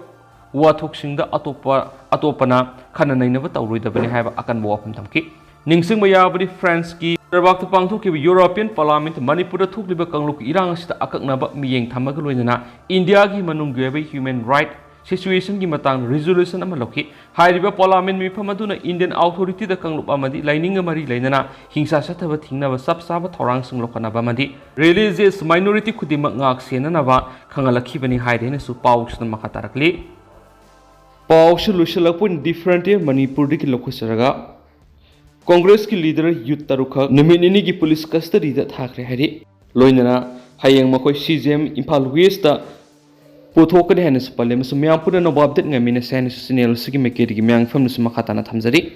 ꯋꯥꯊꯣꯛꯁꯤꯡꯗ ꯑꯇꯣꯞꯄ, ꯑꯇꯣꯞꯄꯅ ꯈꯟꯅ ꯅꯩꯅꯕ ꯇꯧꯔꯣꯏꯗꯕꯅꯤ ꯍꯥꯏꯕ ꯑꯀꯟꯕ ꯋꯥꯐꯝ ꯊꯝꯈꯤ꯫ ꯅꯤꯡꯁꯤꯡꯕ ꯌꯥꯕꯗꯤ ꯐ꯭ꯔꯥꯟꯁꯀꯤ ꯂꯩꯕꯥꯛꯇ ꯄꯥꯡꯊꯣꯛꯈꯤꯕ ꯌꯨꯔꯣꯄꯤꯌꯟ ꯄꯥꯔꯂꯥꯃꯦꯟꯠ ꯃꯅꯤꯄꯨꯔꯗ ꯊꯣꯛꯂꯤꯕ ꯀꯥꯡꯂꯨꯞꯀꯤ ꯏꯔꯥꯡ ꯑꯁꯤꯗ ꯑꯀꯛꯅꯕ ꯃꯤꯠꯌꯦꯡ ꯊꯝꯕꯒ ꯂꯣꯏꯅꯅ ꯏꯟꯗꯤꯌꯥꯒꯤ ꯃꯅꯨꯡꯒꯤ ꯑꯣꯏꯕ ꯍ꯭ꯌꯨꯃꯦꯟ ꯔꯥꯏꯠ ꯁꯤꯆꯨꯋꯦꯁꯟꯒꯤ ꯃꯇꯥꯡꯗ ꯔꯤꯖꯣꯂꯨꯁꯟ ꯑꯃ ꯂꯧꯈꯤ꯫ ꯍꯥꯏꯔꯤꯕ ꯄꯥꯔꯂꯥꯃꯦꯟꯠ ꯃꯤꯐꯝ ꯑꯗꯨꯅ ꯏꯟꯗꯤꯌꯟ ꯑꯥꯎꯊꯣꯔꯤꯇꯤꯗ ꯀꯥꯡꯂꯨꯞ ꯑꯃꯗꯤ ꯂꯥꯏꯅꯤꯡꯒ ꯃꯔꯤ ꯂꯩꯅꯅ ꯍꯤꯡꯁꯥ ꯆꯠꯊꯕ ꯊꯤꯡꯅꯕ ꯆꯞ ꯆꯥꯕ ꯊꯧꯔꯥꯡꯁꯤꯡ ꯂꯧꯈꯠꯅꯕ ꯑꯃꯗꯤ ꯔꯤꯂꯤꯖꯤꯌꯁ ꯃꯥꯏꯅꯣꯔꯤꯇꯤ ꯈꯨꯗꯤꯡꯃꯛ ꯉꯥꯛ ꯁꯦꯟꯅꯅꯕ ꯈꯪꯍꯜꯂꯛꯈꯤꯕꯅꯤ ꯍꯥꯏꯔꯦꯅꯁꯨ ꯄꯥꯎꯁꯤꯗ ꯃꯈꯥ ꯇꯥꯔꯛꯂꯤ꯫ ꯄꯥꯎꯁꯤ ꯂꯣꯏꯁꯤꯜꯂꯛꯄ ꯑꯣꯏꯅ ꯗꯤ ꯐ꯭ꯔꯟꯇꯤꯌꯔ ꯃꯅꯤꯄꯨꯔꯗꯒꯤ ꯂꯧꯈꯠꯆꯔꯒ, ꯀꯣꯡꯒ꯭ꯔꯦꯁꯀꯤ ꯂꯤꯗꯔ ꯌꯨꯠ ꯇꯔꯨꯛꯈꯛ ꯅꯨꯃꯤꯠ ꯅꯤꯅꯤꯒꯤ ꯄꯨꯂꯤꯁ ꯀꯁꯇꯗꯤꯗ ꯊꯥꯈ꯭ꯔꯦ ꯍꯥꯏꯔꯤ꯫ ꯂꯣꯏꯅꯅ ꯍꯌꯦꯡ ꯃꯈꯣꯏ C G M Imphal west ꯄꯨꯊꯣꯛꯀꯅꯤ ꯍꯥꯏꯅꯁꯨ ꯄꯜꯂꯦ꯫ ꯑꯃꯁꯨꯡ ꯃꯌꯥꯝ ꯄꯨꯝꯅ ꯅꯣꯕꯥꯞ ꯗꯦꯠ ꯉꯥꯏꯃꯤꯟꯅꯁꯦ ꯍꯥꯏꯅꯁꯨ ꯆꯦꯅꯦꯜ ꯑꯁꯤꯒꯤ ꯃꯥꯏꯀꯩꯗꯒꯤ ꯃꯌꯥꯝꯒꯤ ꯐꯝꯗꯁꯨ ꯃꯈꯥ ꯇꯥꯅ ꯊꯝꯖꯔꯤ꯫